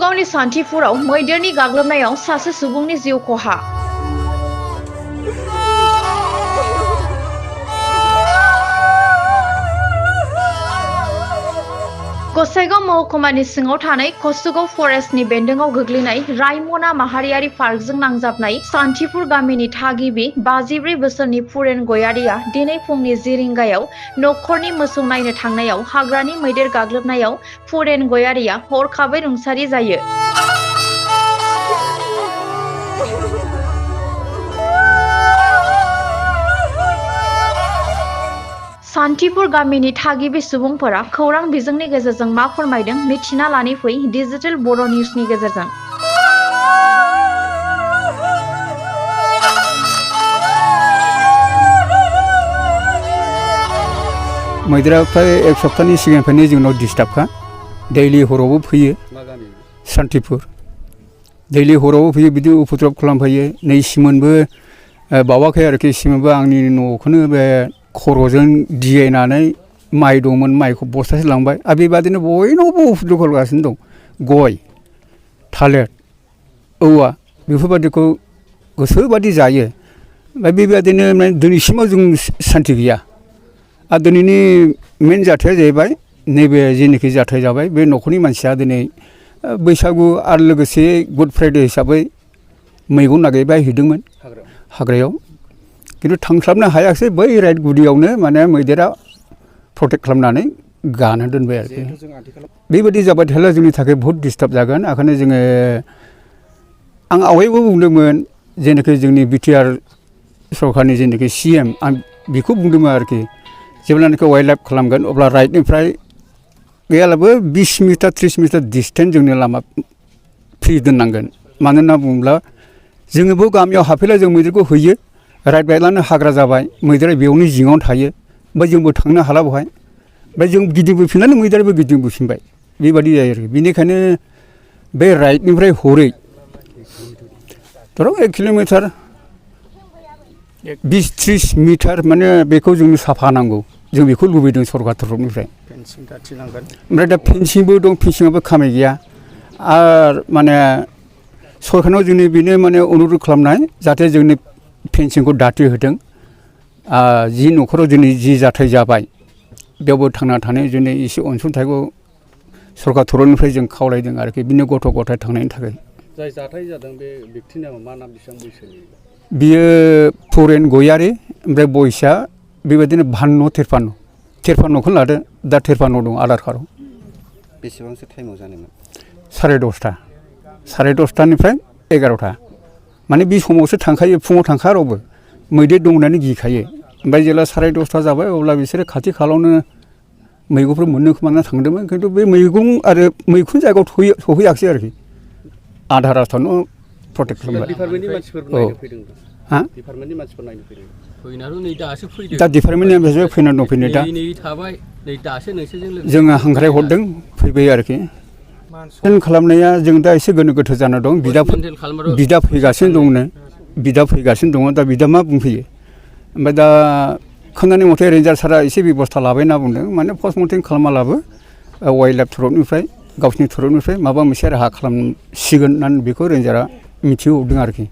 कसुगावनि सान्थिपुराव मैदेरनि गाग्लोबनायाव सासे सुबुंनि जिउ खहा। गसाइगाव महकुमानि सिङाव थानाय कसुगाव फरेस्टनि बेन्दोंआव गोग्लैनाय रायमना माहारियारि पार्कजों नांजाबनाय सान्थिपुर गामिनि थागिबि 54 बोसोरनि फुरेन गयारिया दिनै फुंनि 10 रिंगायाव नखरनि मोसौ नायनो थांनायाव हाग्रानि मैदेर गाग्लोबनायाव फुरेन गयारिया हरखाबै रुंसारि जायो। सान्थिपुर गामिनि थागिबि सुबुंफोरा खौरां बिजोंनि गेजेरजों मा फोरमायदों मिथिना लानि फै डिजिटेल बर' निउसनि गेजेरजों। मैदेरा फ्राय एक सप्ताहनि सिगांनिफ्रायनो जोंनाव डिस्टार्बखा दैलि हरावबो फैयो। सान्थिपुर दैलि हरावबो फैयो, बिदि उपद्रब खालामफैयो। नै सिमोनबो बावाखै आरोखि, सिमोनबो आंनि न'खौनो बे खर'जों दियेनानै माइ दंमोन, माइखौ बस्थासे लांबाय। आरो बेबादिनो बयनावबो उपद्रब खालामगासिनो दं। गय, थालिर, औवा बेफोरबादिखौ गोसोबादि जायो। ओमफ्राय बेबादिनो दिनैसिमाव जों सान्थि गैया। आरो दिनैनि मेन जाथाया जाहैबाय नैबे जेनोखि जाथाय जाबाय, बे न'खरनि मानसिया दिनै बैसागु आरो लोगोसे गुड फ्राइडे हिसाबै मैगं नागिरबाय हैदोंमोन हाग्रायाव, खिन्थु थांस्लाबनो हायाखिसै। बै राइट गुदियावनो माने मैदेरा प्रटेक्ट खालामनानै गाना दोनबाय आरोखि। बेबायदि जाबाय थायोब्ला जोंनि थाखाय बहुद डिस्टार्ब जागोन। ओंखायनो जोङो, आं आवगायबो बुंदोंमोन जेनाखि जोंनि बिटिआर सरकारनि जेनाखि CM, आं बेखौ बुंदोंमोन आरोखि, जेब्लानाखि वाइल्ड लाइफ खालामगोन अब्ला राइटनिफ्राय गैयालाबो 20 मिटार 30 मिटार डिसटेन्स जोंनि लामा फ्रि दोननांगोन। मानो होनना बुङोब्ला जोङो बेयाव गामियाव हाबफैला जों मैदेरखौ होयो। राइट बायलानो हाग्रा जाबाय, मैदेरा बेयावनो जिङावनो थायो। ओमफ्राय जोंबो थांनो हाला बेवहाय। ओमफ्राय जों गिदिंबोफिननानै मैदेराबो गिदिंबोफिनबाय। बेबायदि जायो आरोखि। बेनिखायनो बे राइटनिफ्राय हरै धरक 1 किल'मिटार 20-30 मिटार माने बेखौ जोंनो साफा नांगौ। जों बेखौ लुबैदों सरकार तरफनिफ्राय। ओमफ्राय दा फेन्सिंबो दं, फेन्सिंआबो खामाय गैया। आरो माने सरकारनाव जोंनि बेनो माने अनुरद खालामनाय जाहाथे जोंनि फेन्सिंखौ दाथि होदों। जि न'खराव दिनै जि जाथाय जाबाय बेयावबो थांना थानाय जोंनि एसे अनसुंथाइखौ सरकार तरफनिफ्राय जों खावलायदों आरोखि, बिनो गथ' गथाय थांनायनि थाखाय। जाय जाथाय जादों बे व्यक्तिनि नामा मा नाम, बेसेबां बैसोनि? बियो फुरेन गयारि, ओमफ्राय बयसआ बेबायदिनो 52-53 लादो। दा 53 दं आधार कार्डआव। बेसेबांसो टाइमाव जानायमोन? 10:30 10:30निफ्राय 11टा। माने बे समावसो थांखायो, फुङाव थांखा रावबो। मैदेर दं होननानै गिखायो। ओमफ्राय जेब्ला 10:30 जाबाय अब्ला बिसोरो खाथि खालावनो मैगंफोर मोननो खोमाना थांदोंमोन, खिन्थु बे मैगं आरो मैखुन जायगायाव सहैयाखिसै आरोखि। आधा रास्तायावनो प्रटेक्ट खालामबाय। डिपार्टमेन्टनि मानसिफोर नायनो फैदों। हा? डिपार्टमेन्टनि मानसिफोर नायनो फैदों। फैनानै नै दासो फैदों। दा डिपार्टमेन्टनि मानसिफोर फैनानै दं फैनाय दा। नै थाबाय, नै दासो नोंसोरजों लोगोसे जोङो हांख्राय हरदों, फैबाय आरोखि। खालामनाया जों दा एसे गोनो गोथो जाना दं। बिदा फैगासिनो दंनो, बिदा फैगासिनो दङ। दा बिदा मा बुंफैयो? ओमफ्राय दा खोनानाय मथे रेन्जार सारा एसे बेबस्था लाबाय होनना बुंदों। माने पस्ट मर्टेम खालामालाबो वाइल्ड लाइफ तरफनिफ्राय, गावसिनि तरफनिफ्राय माबा मोनसे राहा खालामसिगोन होननानै बेखौ रेन्जारा मिथिहोहरदों आरोखि।